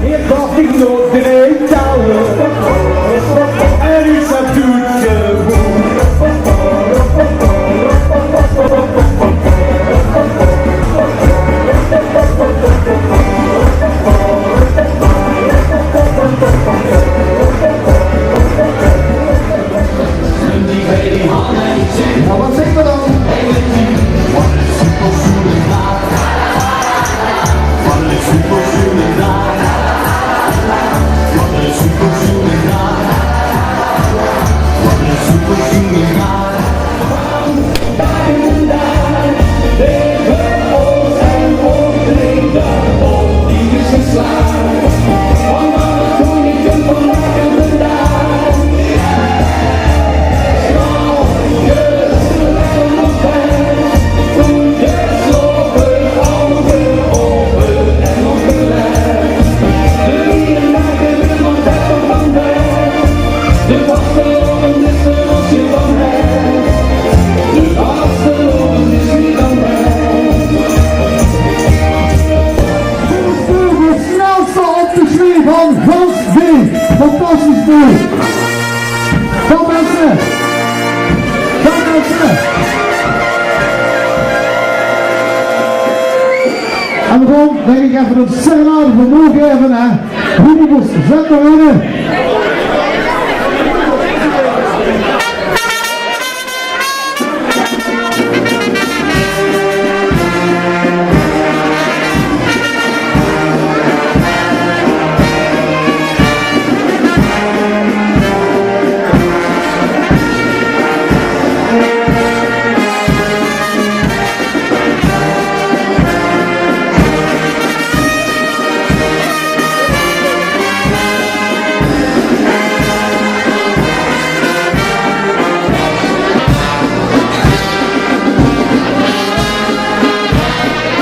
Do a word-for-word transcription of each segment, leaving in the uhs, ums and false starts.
Hie koch ich nog drie kouwe. En ich zat doet gewoen. Jao, wat zègk me dan? De snelste op de slee van Gans B. Fantastisch mooi. Kom, minse. Kom, minse. En dan dink ich effe ein serenade veur Mo gaeve, hè. Rudy Bos, zèt mer in.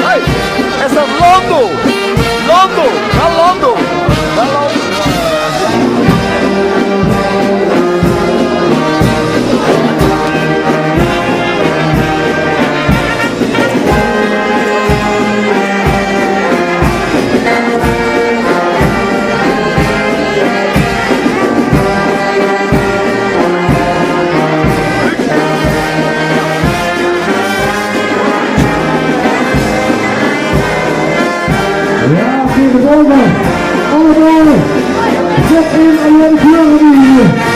Hey, is dat Lando? Lando, ga Lando. Ga Lando. Jao, geef het over. Allemaol. Zèt in en laot het heure hie.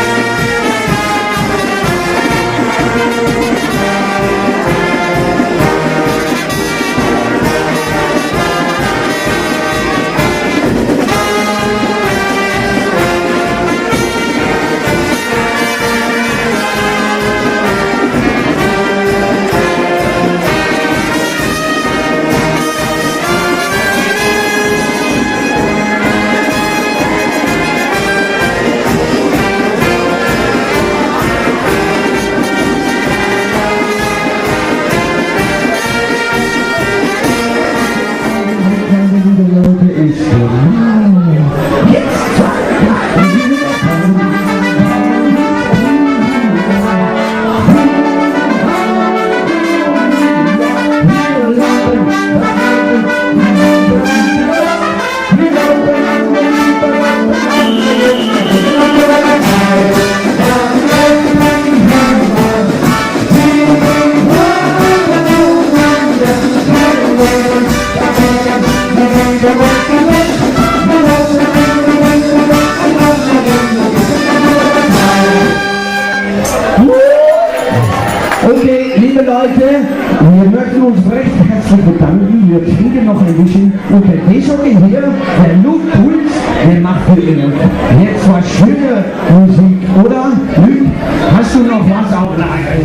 Okay, liebe Leute, wir möchten uns recht herzlich bedanken. Wir trinken noch ein bisschen. Und der D J hier, der Luke Puls, der macht für Ihnen jetzt was Schönes. Musik, oder? Luke, hast du noch was auf Lager?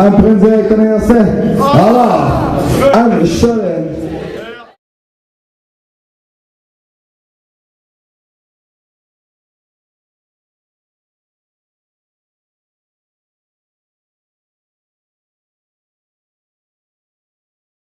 En prins Erik ten eerste. Hallo. En Sjoerd.